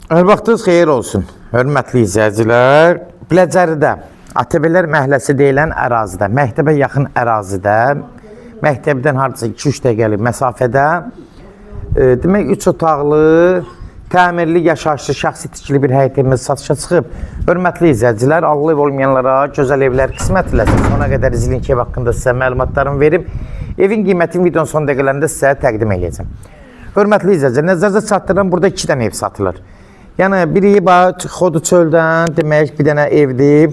Hər vaxtınız xeyir olsun, hörmətli izləyicilər. Biləcəridə, ATV-lər məhəlləsi deyilən ərazidə, məktəbə yaxın ərazidə, məktəbdən hardasa 2-3 dəqiqəlik məsafədə, demək 3 otaqlı, təmirli, yaşayışlı, şəxsi tikili bir həyət evimiz satışa çıxıb. Hörmətli izləyicilər, Allah ev olmayanlara gözəl evlər qismət eləsin. Sona qədər izləyin ki, ev haqqında sizə məlumatlarımı verim. Evin qiymətini videonun son dəqiqələrində sizə təqdim edəcəm. Hörmətli izləyicilər, nəzərinizə çatdıran burada 2 dənə ev satılır. Yəni biri bax Xodu çöldən, demək bir dənə evdir.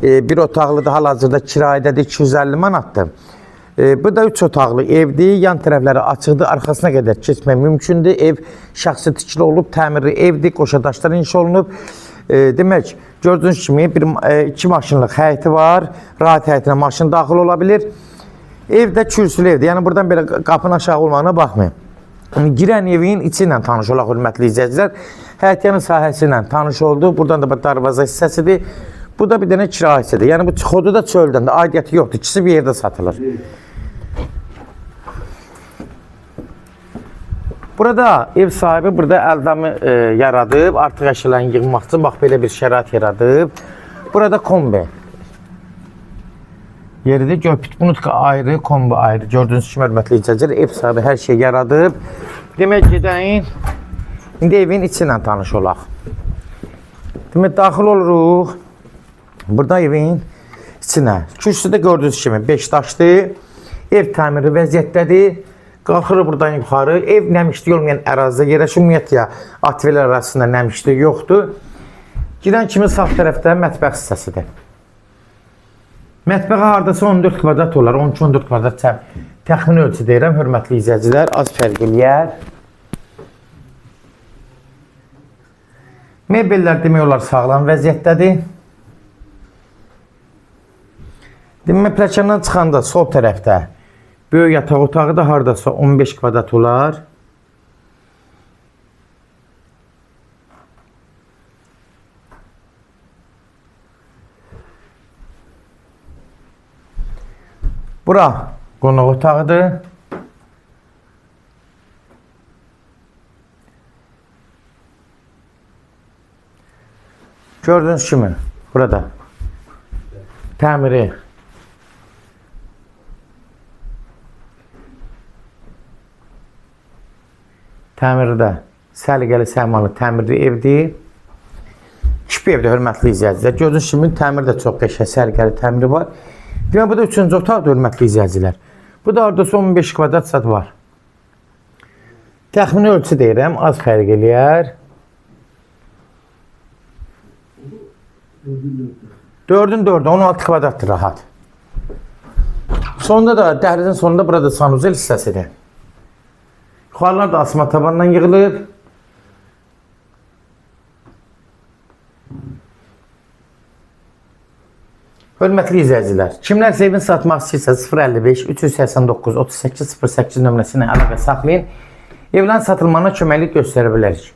Bir otaqlıdır, hal-hazırda kirayədədir, 250 manatdır. Bu da 3 otaqlı evdir. Yan tərəfləri açıqdır, arxasına qədər keçmək mümkündür. Ev şəxsi tikili olub, təmirli evdir, qoşa daşlar inşa olunub. Demək, gördüyünüz kimi bir 2 maşınlıq həyəti var. Rahat həyətinə maşın daxil ola bilir. Ev də kürsülü evdir. Yəni buradan belə qapının aşağı olmağına baxmayın. Girən evin içi ilə tanış olaq, hörmətli izləyicilər. Həyətyanı sahəsi ilə tanış olduq. Buradan da bir darvaza hissəsidir. Bu da bir dənə kirayə hissədir. Yəni bu xodu da çöldən də aidiyyəti yoxdur. İkisi bir yerdə satılır. Burada ev sahibi burada əldamı yaradıb, artıq əşyalarını yığmaq üçün bax belə bir şərait yaradıb. Burada kombi yeridir. Gör, bunutka ayrı, kombi ayrı. Gördüyünüz kimi hörmətli izləyicilər, ev sahibi hər şey yaradıb. Demək gedəyin, indi evin içi ilə tanış olaq. Demək daxil oluruq burada evin içinə. Kürsüdə gördüyünüz kimi 5 daşdır. Ev təmiri vəziyyətdədir. Qalxırıq buradan yuxarı. Ev nəmişlik olmayan ərazidə yerləşir. Ümumiyyətlə ATV-lər arasında nəmişlik yoxdur. Girən kimi sağ tərəfdə mətbəx hissəsidir. Mətbəxə hardasa 14 kvadrat olar, 12-14 kvadrat təxmini ölçü deyirəm, hörmətli izləyicilər, az fərq eləyər. Mebellər demək olar sağlam vəziyyətdədir. Demək, pləkandan çıxanda sol tərəfdə böyük yataq otağı da hardasa 15 kvadrat olar. Bura qonaq otağıdır. Gördüyünüz kimi burada təmiri təmirdə səliqəli səmalı təmirli evdir. Kipi evdir, hörmətli izləyicilər. Gördüyünüz kimi təmir də çox qəşəng səliqəli təmiri var. Demək, bu da 3-cü otaqdır, hörmətli izləyicilər. Bu da hardasa 15 kvadrat sat var. Təxmini ölçü deyirəm, az fərq eləyər. 4-ün 4-ü, 16 kvadratdır rahat. Sonda da, dəhlizin sonunda burada sanuzel hissəsidir. Yuxarılar da asma tabandan yığılıb. Hörmətli izləyicilər, kimlərsə evini satmaq istəyirsə 055 389 38 08 nömrəsi ilə əlaqə saxlayın. Evlərin satılmağına köməklik göstərə bilərik.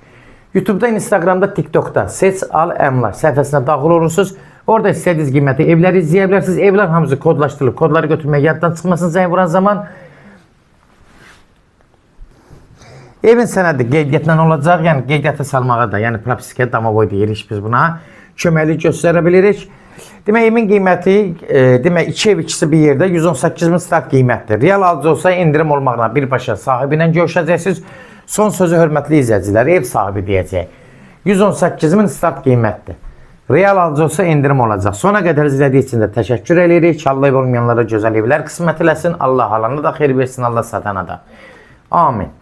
YouTube'da, Instagram'da, TikTok'da Seç Al Əmlak səhifəsinə daxil olursunuz. Orada istədiyiniz qiyməti evləri izləyə bilərsiniz. Evlər hamısı kodlaşdırılıb. Kodları götürməyə yaddan çıxmasın zəng vuran zaman. Evin sənədi qeydiyyatla olacaq. Yəni qeydiyyata salmağa da, yəni propiskaya, damovoy deyirik biz buna. Köməklik göstərə bilirik. Demək, evin qiyməti, demək, iki ev ikisi bir yerdə 118 min start qiymətdir. Real alıcı olsa endirim olmaqla birbaşa sahibi ilə görüşəcəksiniz. Son sözü hörmətli izləyicilər, ev sahibi deyəcək. 118 min start qiymətdir. Real alıcı olsa endirim olacaq. Sona qədər izlədiyi üçün də təşəkkür edirik. Allah ev olmayanlara gözəl evlər qismət eləsin. Allah alana da xeyir versin, Allah satana da. Amin.